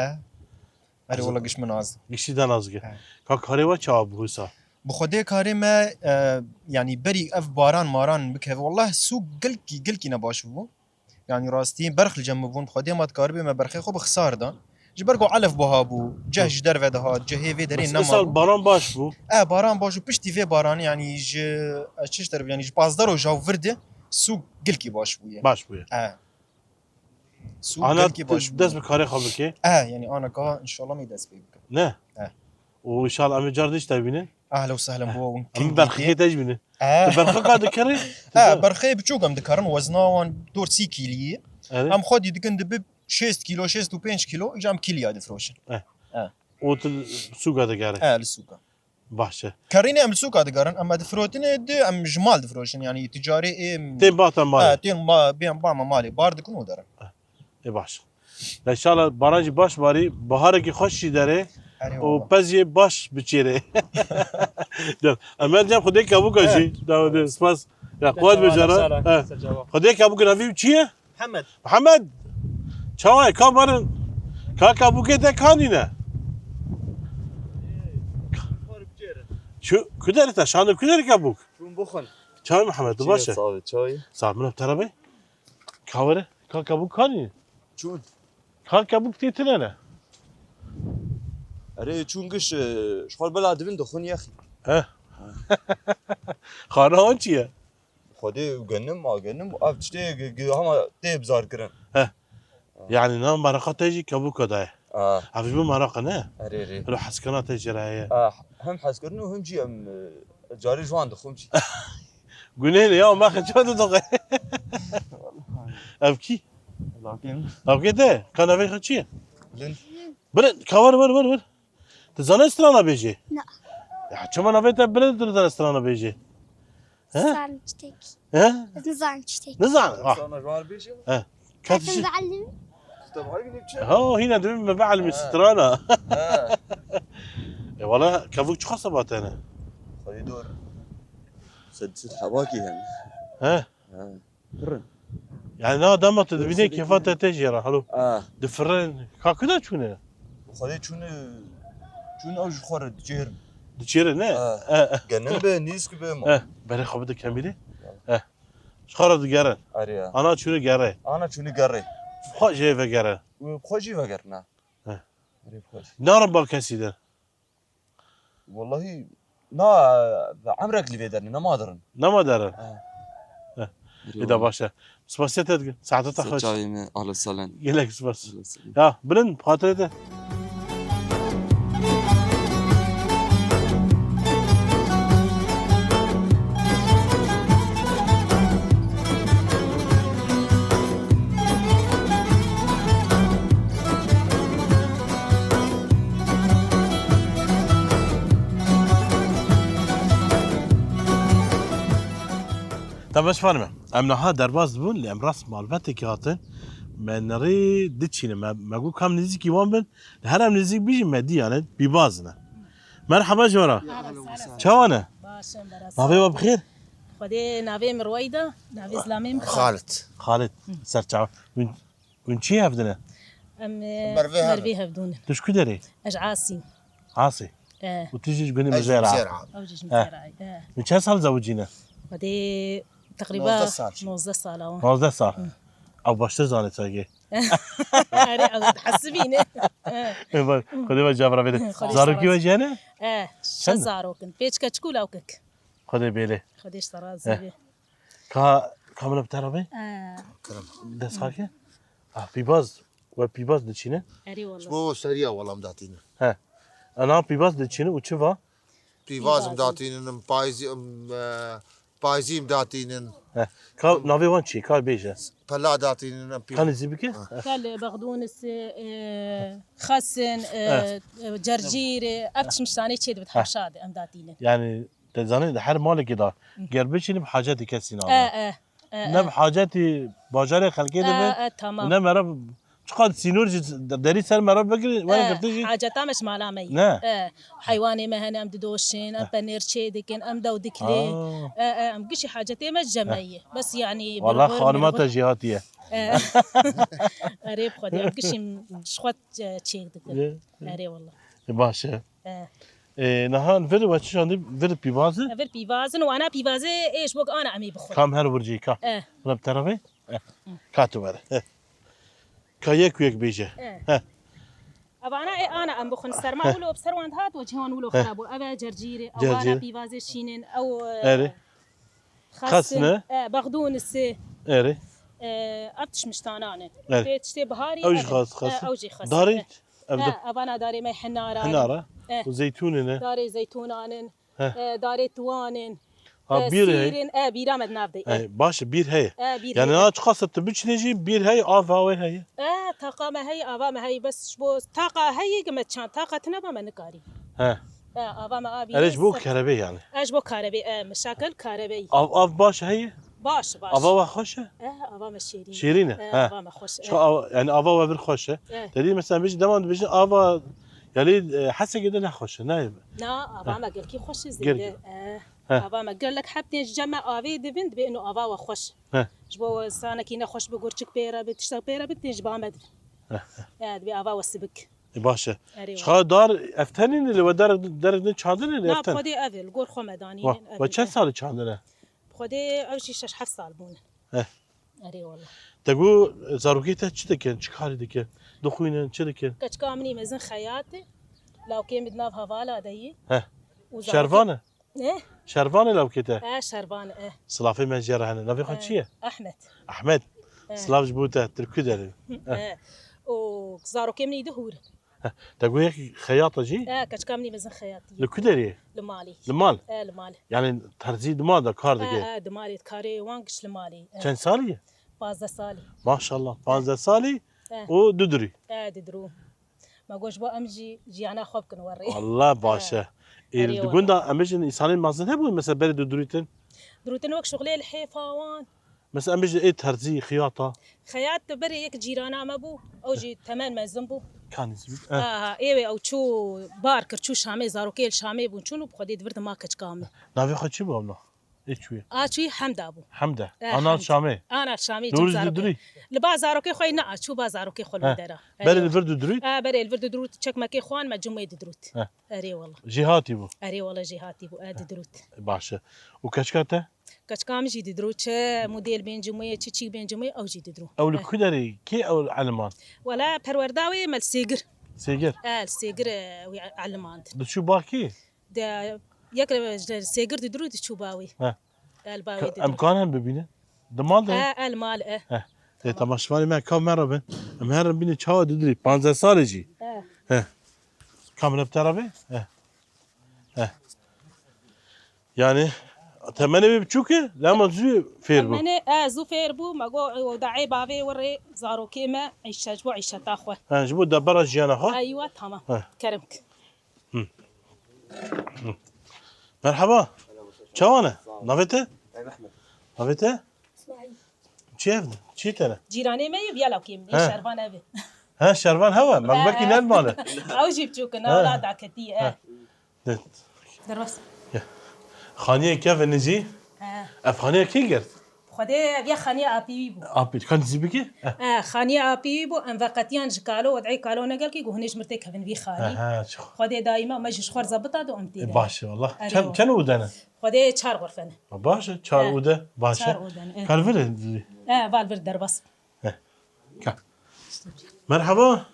Erê wala giş min nas dikin. Giştî te nas dikin. E. Ka karê we çawa bû wisa? Bi Xwedê karê me, e, yani berî ev baran maran bikeve, wallah sûk gelkî, gelkî ne baş bû. Yani rastî berx li cem min bûn, bi Xwedê ma dikaribê me berxê xwe bi xisar dan. Ji ber ku elef buha bû, ceh Hı. ji derve dihat, cehê vê derê Bes nemabû. Îsal baran baş bû. E, baran baş û piştî vê baranê, yani ji, e, çi ji te re, yani ji pazdeh roja û vir de sûk gelkî baş bûye. Baş bûye. E. Sûk Ana gelkî tu baş bûye. Dest bi karê xwe bike? E, yani ana ka inşallah me dest pê bikim. Ne? E. Û inşallah em ê car dî ji te bînin. Ehlen û sehlen bo hûn Em kengî berxikê tê. Te jî bînin. E. Tu berxika dikerî? E, berxê biçûk em dikarin, wezna wan dor sî kîlî ye. Evet. Em xwedî dikin dibi şêst kîlo, şêst û pênc kîlo, îca em kîliya difiroşin. E. E. Û tu sûka digerî? E, li sûka. Baş e. Kerînê em li sûka digerin, em difirotinê di, em ji mal difiroşin, yani ticarê ê Tên bata malê. E, tên ba, bên ba me malê, bar dikin û derin. Ê baş. Ya inşallah baran jî baş barî, baharekî xweş jî derê Erê û wala. Pez jî baş biçêrê. Ya, em her cem Xwedê kebûka jî. Evet. Dawa de, spas. Ya, Xwedê Teşekkür bejara. Ederim. He. Serçava. Xwedê kebûka navî çi ye? Hemed. Hemed. Çawa ye? Ka barin. Ka kebûkê te kanîne. Şu, ku derê te, şandir ku derê kebûk? Çûn bixwin. Çawa Mihemed, tu baş e? Çi ye, sax e, çawa ye? Sax, min ev terebe. Ka were, ka kebûk kanî? Çûn. Ka kebûk tê tine ne? Erê, çûn giş, e, ji xwe bila dibin dixwin yexî. He. Xana wan çi ye? Xwedê û genim, a genim, ev tiştê gi-, gi-, hema tê bizar kirin. He. Yani na meraqa te jî kebûka daye. Ah. Ev ji bo meraqa ne? Erê, erê. Hilo heskirina te jê re heye. Ah, hem hezkirin û hem jî em, e, carê ji wan dixwim jî. Gunê ne ya, me xeçan didoxe. Ev kî? Lakin. Ev kê te? Ka navê xwe çi ye? Bilind. Bilind. Ka wer, wer, wer, wer. Tu zanî strana bêjî? Na. Ya çima navê te Bilind, tu zanî strana bêjî? He? Zan çitek. He? Ez nizan çitek. Nizan. Ah. Sana ji wan bêjim. He. Ka tu Ez çi? Muallim. Te muallim çi? Ha, hîna dibî me bielmî Ha. strana. Ha. E, wala kevûk çiqas heba te ne? Xwedî dor. Sed, sed hebakî hene. He? Ha. Pir in. Yani na dema tu dibînê kêfa te tê jê re, halo. Ah. Difirin. Ka ku de çûne? Xwedê çûne, çûne ew ji xwe re diçêrin. Diçêrin, ne? Ah. Eh, eh. Genim be, nîsk be ma. Eh, berê xwe bide kemîrê. Eh. Ji xwe re digerin. Erê ya. Ana çûne gerê. Ana çûne gerê. Xwe jê vegerin. Û xwe jî vegerin, ha. Eh. Erê xwe jî. Narin ba kesî de. Wallahî, na, emrek li vê derê nema dirin. Nema derin? He. He. Ê da baş e. Spasiya te dikin. Saeta te xweş. Ser çavê me, ahlan sahlan. Gelek spas. Ahlan sahlan. Ya, bilind, bi xatirê te. Te baş fanime. Em niha derbas dibûn, lê em rast malbetekê hatin. Me nerê diçîne. Me, me got kam nêzîkî wan bin. Li her em nêzîk bijî me dî, yani pîvaz ne. Merhaba ji we re. Merhaba, sağ ol. Çawa ne? Baş in, beres. Navê we bi xêr? Xwedê navê min Ruweyda, navê zilamê min Xalid. Xalid. Ser çawa. Hûn, hûn çi hevdine? Em, e, Mervê hev. Mervê hevdûn. Tu ji ku derê? Ez Asîm. Asî. E. Û tu jî ji gundê Mizêra. Ew jî ji Mizêra. E. Hûn çend sal zewicîne? Xwedê teqrîba nozdeh sal. Nozdeh sal. Ew baştir zanê çaygê. Erê, ew dihesibîne. Xwedê we cevra bêde. Zarokî we jî hene? E, şeş zarok in. Pêç keçik û lawkek. Xwedê bêlê. Xwedê ji te razî be. Ka, kamera bi te re be? E. Dest xake? Ah, pîvaz. We pîvaz diçîne? Erê wala. Ji bo seriya wala em datîne. He. Ana pîvaz diçîne û çi va? Pîvaz em datînin, em payizî, em, e, payizî em datînin. He. Ka navê wan çi? Ka bêje. Pela datînin, em pî- Ka nêzî bike? He. Ka li Bexdûnis, e, xesin, e, e, cercîr, e, ev çi miştanê çê dibit hemşa de em datînin. Yani, te zanî, di her malekê de ger biçînî bi hacetî kesî nabe. E, e, e, e. Ne bi hacetî bajarê xelkê de be, e, e, tamam. Ne mera çiqas sînor jî derî ser mera bigirî, were girtî jî. Haceta me ji mala me ye. Ne. E, heywanê me hene, em didoşin, em penêr çê dikin, em dew diklê. E, e, em gişî hacetê me ji cem me ye. Bes yani. Wala xanima te jî hatiye. E. Erê bi Xwedê, em gişî ji xwe çêk dikin. Erê wala. E, baş e. E. E, niha vir we çi şandî? Vir pîvaz e? Vir pîvaz in û ana pîvazê ê ji bo ana em ê bixwin. Kam her wir jî ka. E. Reb te re vê? E. Ka tu were. E. Ka yek û yek bêje. E. He. Evana ê ana em bixwin. Serma wilo bi ser wan dihat û cîhan wilo xira bû. Ev e cercîrê, ew ana pîvazê şînin, ew, e, Erê. Xesne. Xesne. E, bexdûnisê. Erê. E, ev tişmiştanan in. Erê. Tê tiştê biharî. Ew jî xas, xas. E, ew jî xas. Darê, e, ev e, evana darê me hinara. Hinara. E. Û zeytûnê ne? Darê zeytûnan in. He. E, darê tiwan in. Ha, e, bîr heye. Sîr in. E, bîra me di nav de. E, baş e, bîr heye. E, bîr heye. Yani na çiqas tu biçinê jî bîr heye, ava wê heye. E, taqa me heye, ava me heye. Bes ji bo taqa heye ki me çand, taqa tine ba me nikarî. He. E, ava me avî. Erê ji bo kerebê yani. E, ji bo karebê, e, mişakel karebê. Av, av baş heye? Baş, baş. Ava we xweş e? E, ava me şêrîn. Şêrîn e? E, he. Ava me xweş e. Şu av, yani ava we vir xweş e. E. Te dî mesela bijî deman dibêjin ava, yani, e, Hesekê de ne xweş e, ne? Na, ava me gelkî xweş e zêde. E. He. Ava me gelek heb tên ji cem me avê dibin, dibê ino ava we xweş. He. Ji bo we sanekî nexweş bi gurçik pê re bi, tiştek pê re bi, tên ji ba me dibin. He, he. E, dibê ava we sibik. E, baş e. Erê. Ji xwe dar eftenî ne, li we derek, derek din çandine li eften? Na, bi Xwedê ev e, li gor xwe me danî. Wa, ev e. We çend salî çandine? Bi Xwedê ew jî şeş heft sal bûn. He. Erê wala. Te got, zarokê te çi dikin, çi karî dikin? Dixwînin, çi dikin? Keçika min î mezin xeyat e. Lawkê min di nav hevala de yî. He. Û zarokê Şervan e? Ne? Şervan e lawkê te? E, Şervan e, e. Silafê me jê re hene. Navê xwe çi ye? Ehmed. Ehmed. E. Silav ji bo te, tu li ku derê? E. Û zarokê min î di hûr in. He, te got yek xeyat e jî? E, keçika min î mezin xeyatî. Li ku derê? Li malê. Li mal? E, li mal. Yani terzî di mal de kar dike? E, e, di malê, karê wan giş li malê. E. Çend salî ye? Pazdeh salî. Maşallah, pazdeh salî û du dirû. E, du dirû. Me got ji bo em jî jiyana xwe bikin werê. Allah baş e. E. Ê, erê di gunda em bêjin însanên mezin hebûn, mesela berê didirûtin? Dirûtin wek şuxlê lihêfa wan. Mesela em bêjin ê terzî, xiyata. Xeyat berê yek cîrana me bû, ew jî temen mezin bû. Kanî zî bû. Ha, ha, ê wê ew çû bar kir, çû Şamê, zarokê li Şamê bûn, çûn û bi Xwedê di vir dima keçika min. Navê xwe çi bû ewna? Ê çûyê? A çûyê Hemda bû. Hemda. E, ana Hemda. Şamê. Ana Şamê. Li wir didirî? Li ba zarokê xwe ne, a çû ba zarokê xwe li dera. Berê li vir didirî? E, berê li vir didirût, çekmekê xwan me cumê didirût. He. Erê wala. Jêhatî bû? Erê wala jêhatî bû, e, didirût. Baş e. Û keçika te? Keçika min jî didirût, çi model bên cumê, çi çîk bên cumê, ew jî didirû. Ew li ku derê? Kê ew eliman? Wala perwerda wê me li Sêgir. Sêgir? E, li Sêgir, e, wî elimand. Diçû ba kê? De, yek re ji Sêgir didirû diçû ba wî. He. Gel ba wî didirû. Em kan hem bibînin? Di mal de? E, el mal, e. He. Tê temaşevanê me, ka me re bin. Em herin bînî çawa didirî. Panzdeh salê jî. He. He. Kamera bi te re be? He. He. Yani, temenê wê biçûk e, lê hema zû fêr bû. Temenê, e, zû fêr bû, me got, o daê bavê were zarokê me, îşe ji bo îşeta xwe. He, ji bo debera jiyana xwe? Eywa, tamam. He. Kerem ki. Merhaba. Çawa ne? Navê te? Navê te? Çi ev? Çi te ne? Cîranê me ye, viya lawkê min ê, He. Şervan ev e. He, Şervan hewa. Me He. Belkî ne male. Ew jî biçûk in, He. Wala daketî ye. He. De- Derbas. Ya. Xaniyê kevin jî. He. Ev xaniye kê girt? Xwedê ev ya xaniya apî wî bû. Apî, kan dizî bikî? Eh. Eh, xaniya apî wî bû, em veqetiyan ji kalo, wed'ê kalo negel kî, got, hûn ê ji mir tê kevin vî xanî. Aha, çi xwe. Xwedê daîma me jî ji xwe re zebita do em tê E, de. Baş e, wallah. Erê Çend, wa. Çend ûde ne? Xwedê çar xurfe ne. Baş e, çar Eh, ûde, baş e. Çar ûde ne, eh. Kalvir e. Eh, val vir derbas. Eh. Ka. Merhaba.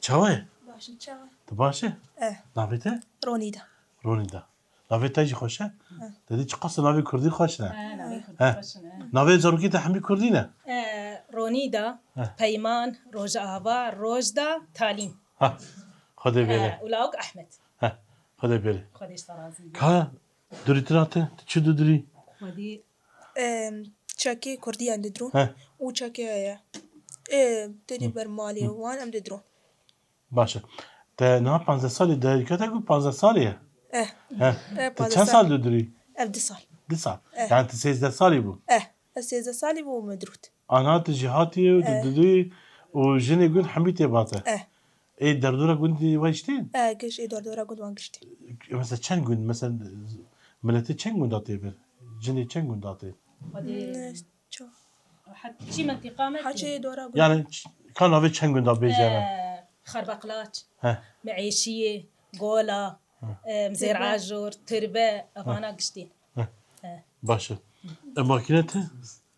Çawa ye? Baş e, çawa? Tu baş e? Eh. Navê te? Ronîda. Ronîda. Navê te jî xweş e. He. Te dî çiqas navê kurdî xweş ne. He, navê kurdî He. Xweş ne. Navê zarokê te hemî kurdî ne? E, Ronîda, He. Peyman, Rojava, Rojda, Talîm. Ha. Xwedê bêre. E, û lawik Ehmed. Ha. Xwedê bêre. Xwedê ji te razî be. Ka durîtina te, tu çi didirî? Xwedê. Em, çekê kurdiyan didirûn. He. Û çekê heye. Ê, têdî Hı. ber malê Hı. wan em didirûn. Baş e. Te niha panzdeh salî, derîka te ku panzdeh salî ye? Eh. He. Eh, Te panzdeh çend sal. Sal didirî? Ev du sal. Du sal. Eh. Yani tu sêzdeh salî bû? Eh. Ez sêzdeh salî bû me dirût. Ana tu jî hatiye û tu Eh. didû û jinê gund hemî tê bate. Eh. Ê derdora gundî we jî tên? Eh, giş ê derdora gund wan giş tên. Mesela çend gund? Mesela miletê çend gunda tê bir? Jinê çend gunda tê? Xwedê Hmm, ço. Çi mentiqa me Hacê tê? Dora gund. Yani ç- ka navê çend gunda bêje ne? Eh, Xerbeqlaç, He. Meêşiyê, Gola, He. eh, Mzêr Tirbe. Ajor, Tirbe, evana giştî. He. He. Baş e. E makîne te?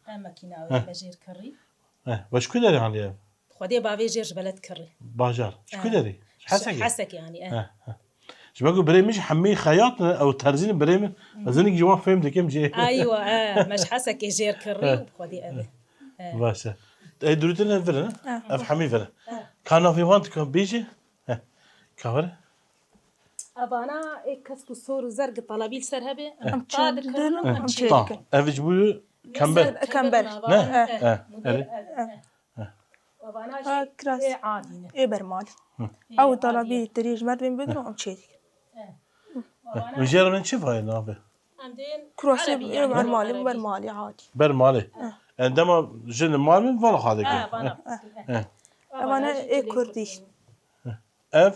He makîna He. Wê me jêr kirî. He. Ve ji ku derê haliye? Xwedê bavê jêr ji beled kirî. Bajar. Ji ku He. derê? Ji Hesekê? Hesekê yani, eh. He, he. Ji ber ku birê min jî hemî xeyat ne, ew terzî ne birê min. Ez hinek ji wan fêm dikim jê. Aywa, eh, me ji Hesekê jêr kirî û Xwedê ev e. Eh. Baş e. Ê durûtin ev vir in, He. ev hemî vir in. He. Ka navê wan dikan bêjî? He. Ka vir? Evana ê kesk û sor û zerg telebî li ser hebe, em Em ta çê dikirin dikirin, û em em çê çê Ta. dikin. Ev ji bo kember. Kember. Kember. Ne? Eh. Eh, Model erê. ev e. Eh. Evana Ha, jî kiras. ê adî ne. Ê bermal. Hı. Ê Ew adî talabî ye. Tirî ji merdvên bidin û em çê dikin. Eh. Evana Min jê re min çi vayê navê? Em dên Kurasê Erebî, ê yani, bermalê, Erebî. Bermalê adî. Bermalê. Eh. Yani dema jin mal min vala xwe dikin. Ha, vana. Eh. Eh. Evana Evana jî ê çilê kurdî. Kurdî. Ev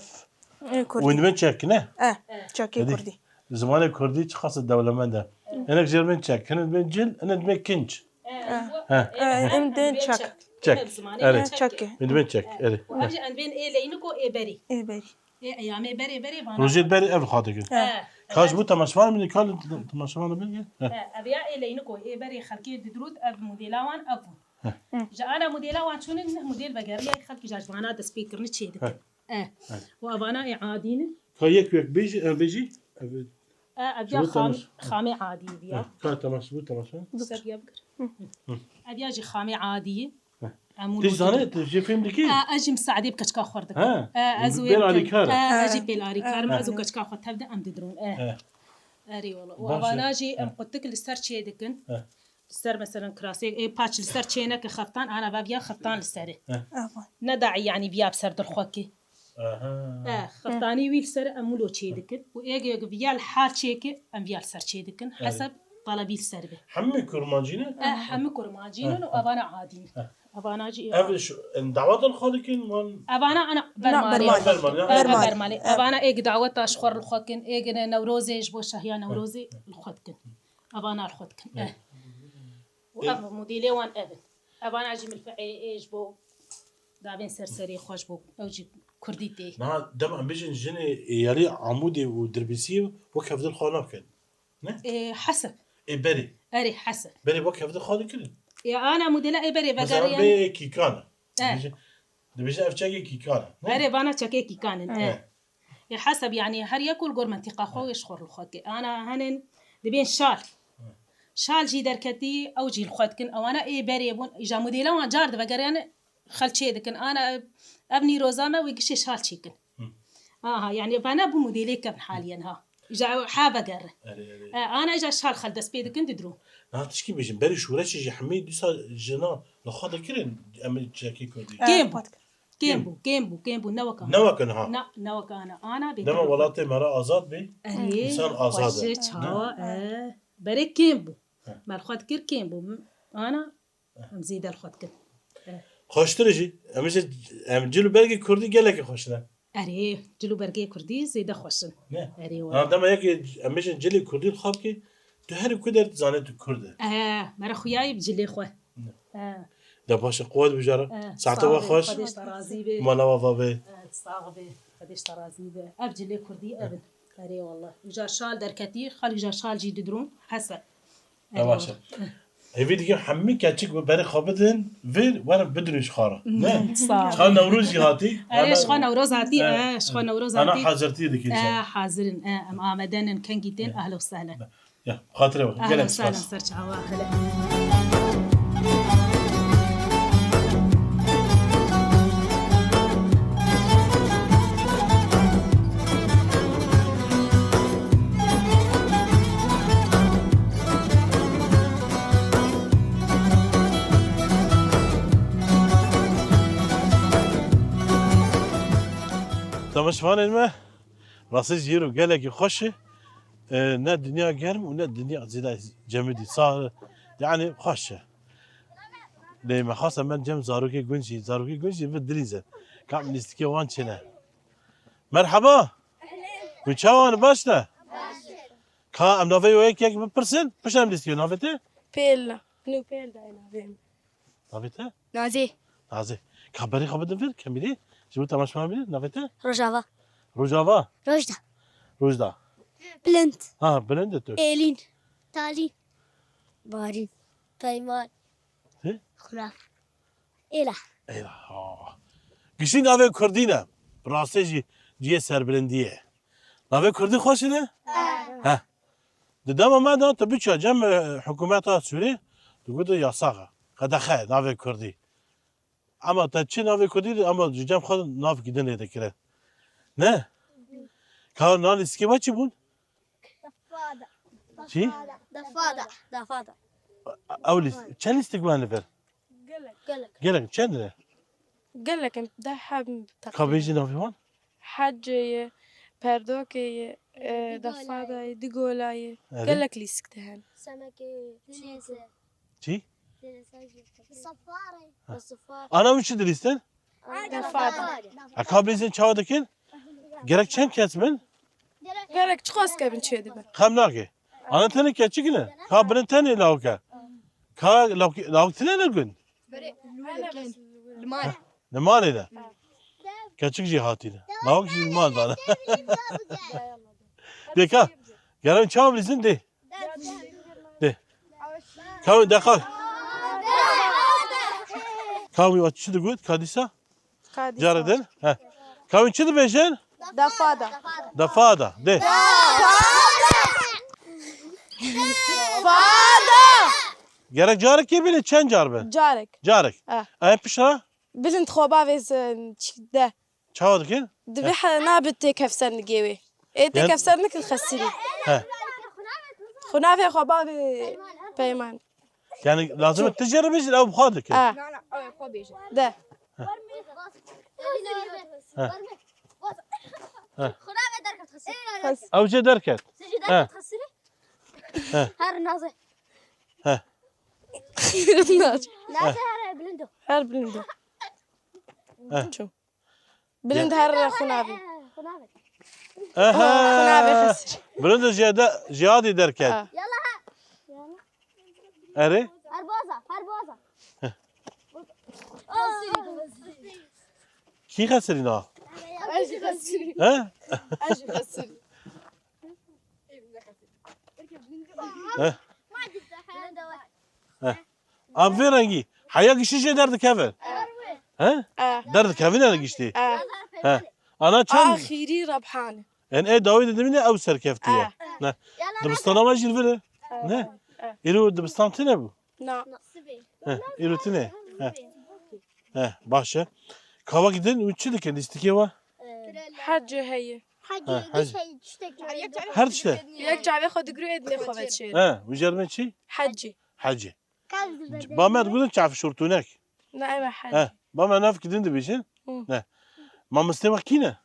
Ê kurdî. Wîndibin çek ne? Eh, Eh. çekê Hadi. Kurdî. Zimanê kurdî çiqas dewlemend e. Hinek jê re bên çek, hinek bên cil, hinek bên kinç. Eh, Eh. bu, Ha. eh, Eh, em em dên dibên çek. Çek. Em zimanê Erê. çek. Çekê. Min dibên çek. Eh, Erê. û ev jî em dibên ê leyniko ê berî. Ê berî. Ê eyamê berê berê vana. Rojê berê ev xwe dikin. Eh, Kaş ev- bu temaşevan min kal temaşevan min. Eh. Eh, ev ya ê leyniko ê berê xelkê didrût ev modêla wan ev bûn. Heh. Ji ana modêla wan çûnin neh modêl vegeriya xelkî ji vana dest pê kirin çê dikin. Heh. Eh. Heh. Û evana ê adî ne. Ka yek yek bêjî, em bêjî. Ev, Eh, ev ya Şunu xam-, temaş-, xamê adî ye ya. Heh, ka temaş bu, temaş bu. Ser ya bikir. Hı. Ev ya jî xamê adî ye. Heh. Em Tu û zanî, tu jê fêm dikî? Eh, ez jî misaedê bi keçika xwe dikim. Ha. Eh, ez Pêl wê dikim. Alîkar. Eh, ez jî Ha. pêl alîkar im, Ha. ez û keçika xwe tev de em didirûn. Eh. Ha. Erê wala. Û Baş e. evana jî em Ha. qutik li ser çê dikin. Ha. Li ser mesela kirasê, ê paç li ser çêneke xeftan, ana va viya xeftan li serê. Heh. Aman. Ne daî yani viya bi ser dirxwekê. Aha. E, xeftanî wî li ser em wilo çê dikin. Û êgê viya li hal çêke em viya li ser çê dikin. Evet. Heseb talebî li ser be. Hemî kurmancî ne? E, hemî kurmancî ne Heh. û evana adî ne. Heh. Evana jî Ev şu, en dawa dirxwe dikin, wan Evana ana Na, bermalê. Bermalê. Bermalê, ya. Ev Bermalê. bermalê. Ev. Evana êg daweta ji xwe li xwe kin, êg ne Newrozê ji bo şehiya Newrozê li xwe dikin. Evana li xwe dikin. Eh. Eh. Û Eh. ev modêlê wan ev in. Evana jî milfeê ê ji bo davên ser serê xwe ji bo ew jî kurdî tê. Niha dema em bijin jinê êyarî Amûdê û Dirbîsiyê wek hevdil xwe nakin. Ne? Ê, hesib. Ê berê. Erê, hesib. Berê wek hevdil xwe dikirin. Ê, ana modêla ê berê Mesela vegeriyane. Bê kîkan. Eh. Dibêje, dibêje ev çekê kîkan e. Ne? Erê, vana çekê kîkan in. Eh. Eh. Ê heseb, yani, her yek û li gor mentiqa xwe wê ji xwe li xwe ke. Ana henin dibên şal. Şal jî derketî, ew jî li xwe dikin. Ewana ê berê bûn. Îja modêla wan car divegeriyane xel çê dikin. Ana ev nîroza me wê gişê şal çêkin. Hı. Aha, yani vana bû modêlê kevn haliyen ha. Îja ew ha vegere. Erê, erê. E, ana îja şal xel dest pê dikin didro. Na tişkî bêjin, berî şûreçê jî hemî dîsa jina li xwe dikirin, em ê çekê kurdî. Kêm bû. Kêm bû, kêm bû, kêm bû, ne wek ana. Ne wek ana ha. Na, ne wek ana. Ana bêtir. Dema welatê me re azad bî, erê, însan azad e. Xweşê çawa, e, berê kêm bû. He. Me li xwe dikir kêm bû. Ana, em zêde li xwe dikin. He. Xweştir e jî. Em jî, em cil û bergê kurdî gelekî xweş ne. Erê, cil û bergê kurdî zêde xweş in. Ne? Erê, wala. Ha, dema yekê em bêjin cilê kurdî li xwe bikê, tu herî ku der dizane tu kurd e. E, me re xuyayî bi cilê xwe. Ne. E. De baş e, quwet bijara. E, saete we xweş. Xwedê ji te razî be. Mala we va be. E, sax be. Xwedê ji te razî be. Ev cilê kurdî ev in. Erê wallah. Îja şal derketî, xal îja şal jî didrûn. Hesen. Erê baş e. Hêvî dikim hemî keçik bi berê xwe bidin, vir, werin bidin ji xwe re. Ne? Sağ ol. Ji xwe Newroz jî hatî. Erê, ji xwe Newroz hatî, e, ji xwe Newroz hatî. Ana hazirtî dikin. E, hazir in, e, em amade nin, kengî tên, ehlen we sehlen. Ya, xatirê we. Gelek spas. Ser çawa, gelek. Temaşevanên me, rastî jî îro gelekî xweş e. E, ne dinya germ û ne dinya zêde cemidî. Sa-, yani xweş e. Lê me xwest em bên cem zarokê gund jî, zarokê gund jî bi dilîzin. Ka em lîstikê wan çêne. Merheba. Hûn çawa ne, baş ne? Ka em navê we yek yek bipirsin, pişt em lîstikê navê te? Pêl. Nû Pêl dayê navê min. Navê te? Nazê. Nazê. Ka berê xwe bidin vir, kemîrê. Ji bo temaşevan bînin, navê te? Rojava. Rojava. Rojda. Rojda. Bilind. Ha, bilind e tu. Êlîn. Talîn. Barîn. Peyman. Hi? Xulaf. Êla. Êla, ha. Giştî navê kurdî ne. Bi rastê jî cihê serbilindî ye. Navê kurdî xweş e ne? He. Di dema me de tu biçe cem, e, hikûmeta Sûrî, digotin yasax e. Qedexe navê kurdî. Ema te çi navê kurdî, ema ji cem xwe navkî din lê dikire. Ne? Ka na lîstikê we çi bûn? Dafada. Çi? Dafada. Dafada. Ew lîst-, çend lîstik we li vir? Gelek. Gelek. Gelek, çend ne? Gelek in, deh heb teqrîben. Ka bêjî navê wan? Hecê ye, Perdokê ye, e, Digola ye. Dafada ye, Digola ye. Evet. Gelek lîstik de hene. Semekê, çî? Çî? Safare. Ha. Safare. Ana wî çi dilîstin? Dafada. A ka bilîzin çawa dikin? Gerek çend kes bin? Gerek çiqas kevin çê dibe. Xem nake. Ana tenê keçik ne? Ka birin tenê lawke. Ka lawk, lawk tine ne gun? Li malê. Li malê de. Keçik jî hatîne. Lawk jî li mal dane. Dê ka. Gerek çawa bilîzin dê. De. Kawî de xal. Kawî o çi digot? Kadîsa? Kadîsa. Carek din? He. Kawî çi dibêjin? Dafada. Dafada. De. Fada. Gerek carekê bîne, çend car bin? Carek. Carek. He. Em piştre? Bilind xwe bavêzin çi de. Çawa dikin? Dibe he, nabe têkevser nigê wê. Ê têkevser nikin xesirî. He. Xwe navê xwe bavê Peyman. Yani lazim e tu jê re bêjî, ew bi xwe dikin. Ha. De. He. He. Ew jê derket. He. He. Her naze. He. Naze her bilindo. Her bilindo. He. Ço. Bilind her xunavê. Xunavê. Aha. Xunavê xesir. Bilind jihadî derket. Ha. Yalla ha. Erê? Her boza, her boza. Kî xesirîna? Ez jî xesirî. He? Ez jî xesirî. He? He. Em vê rengî. Heya giştî jê derdikevin. He? E. Derdikevin yani giştî. E. He. Ana çend? Axirî Rebhan. En ê dawî de dimîne ew serkeftiye. E. Ne. Dibistana me jî li vir e. Ne? E. Îro dibistan tune bû? Na. He, îro tune. He. He, baş e. Ka wek din û çi dikin lîstikê we? Her cê heye. He, her cê. Her tişte. Yek çavê xwe digru ê dinê xwe veçêr. He, wî jê re çi? Hecî. Hecî. Ba me digotin çavşortûnek. Na, em ê hecî. He, ba me navkî din dibêjin. Hı. Ne. Mamostê we kî ne?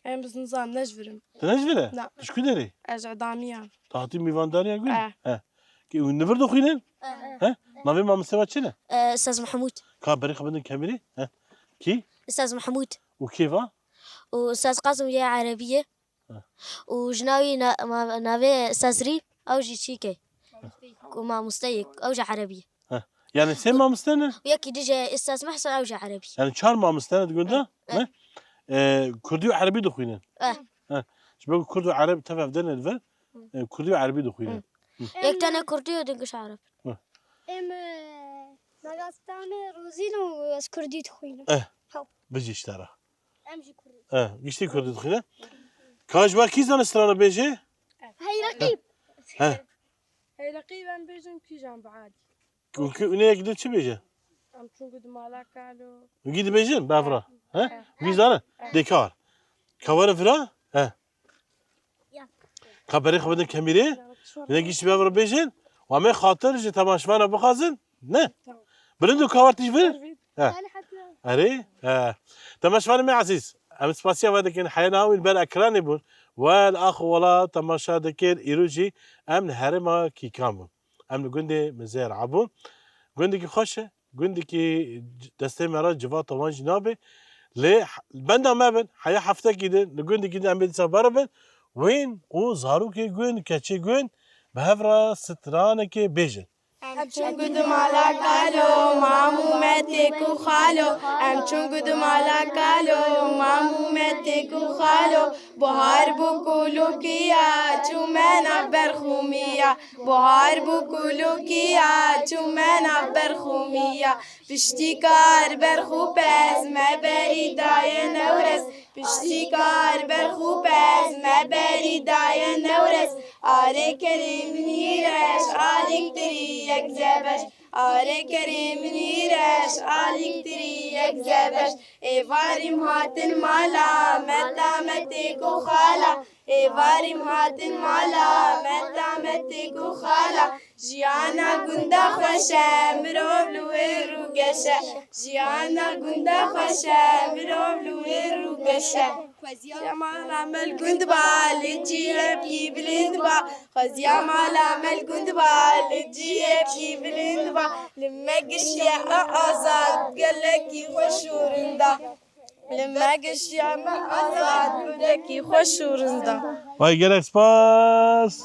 Em biz nizam, ne ji vir im. Tu ne ji vir e? Na. Tu ji ku derê? Ez ji Edamiya. Tu hatî mîvandariya gund? Eh. He. Kî hûn li vir dixwînin? Eh. He? Navê mamostê we çi ne? Eh, Ustaz Mahmud. Ka berê xwe bidin kemîrê? He. Kî? Ustaz Mahmud. Û kê va? Û Ustaz Qasim yê Erebiyê. He. Û jina wî na-, ma-, navê Ustaz Rî, ew jî çîke. Ku mamosteyê, ew jî Erebiyê. He. Yani sê mamoste ne? Û yekî dî jî Ustaz Mehsen, ew jî Erebî. Yani çar mamoste ne di gunda? Eh. Ne? E, Kurdî û Erebî dixwînin? Eh. He. Ji bo ku Kurd û Ereb tev hev de ne li vir, e, Kurdî û Erebî dixwînin. Hı. Yek tane Kurdî û dingî jî Ereb. Hı. Em, e, Dagestani Rozîn û ez Kurdî dixwînim. Eh. Haw. Bijî ji te re. Em jî Kurdî. Eh, giştî Kurdî dixwîne. Ka ji we kî zane strana bêje? Hey Reqîb. He. Hey Reqîb, em bêjin kîjan bi adî. Û ki, û ne yek din çi bêje? Em çûn ku di mala kalo. Wî dibêjin, bevra. He? He. Wî zane? He. Dêkar. Ka were vira? He. Ya. Ka berê xwe bidin kemîrê? Ya, tişwar. Ne giştî bevra bêjin? Wa me xatir ji temaşevana bixwazin? Ne? Tamam. Bilind û ka wer tîj vir? He. Yani hatta. Erê? He. Temaşevanê me ezîz, em spasiya we dikin, heya niha wî li ber ekranê bûn. Wel, ax û wela temaşe dikir, îro jî em li herêma Kîkan bûn. Em li gundê Mizêr Ebû. Gundekî xweş e, gundekî destê me re civata wan jî nabe. Lê h-, benda me bin, heya heftekî din, li gundekî din em ê dîsa beribin. Wên û zarokê gund, keçê gund, bi hev re stranekê bêjin. Em çûn ku di mala kalo, mam û me têk û xalo. Em çûn ku di mala kalo, mam û me têk û xalo. Buhar bû kulûkiya, çû me nav berxûmiya. Buhar bû kulûkiya, çû me nav berxûmiya. Piştî kar berx û pez me berî daye Newrez. Piştî kar berx û pez me berî daye Newrez. Arê kerê min î reş, alîktirî yek zebeş. Arê kerê min î reş, alîktirî yek zebeş. Êvarîm hatin mala, meta me têk û xala. Êvarîm hatin mala, meta me têk û xala. Jiyana gunda xweş e, mirov li wê rû geş e. Jiyana gunda xweş e, mirov li wê rû geş e. Xweziya mala me li gund ba, li cihekî bilind ba. Xweziya mala me li gund ba, li cihekî bilind ba. Li me gişiye e azad, gelekî xweş û rinda. Li me gişiye me azad, gundekî xweş û rinda. Vay gelek spas.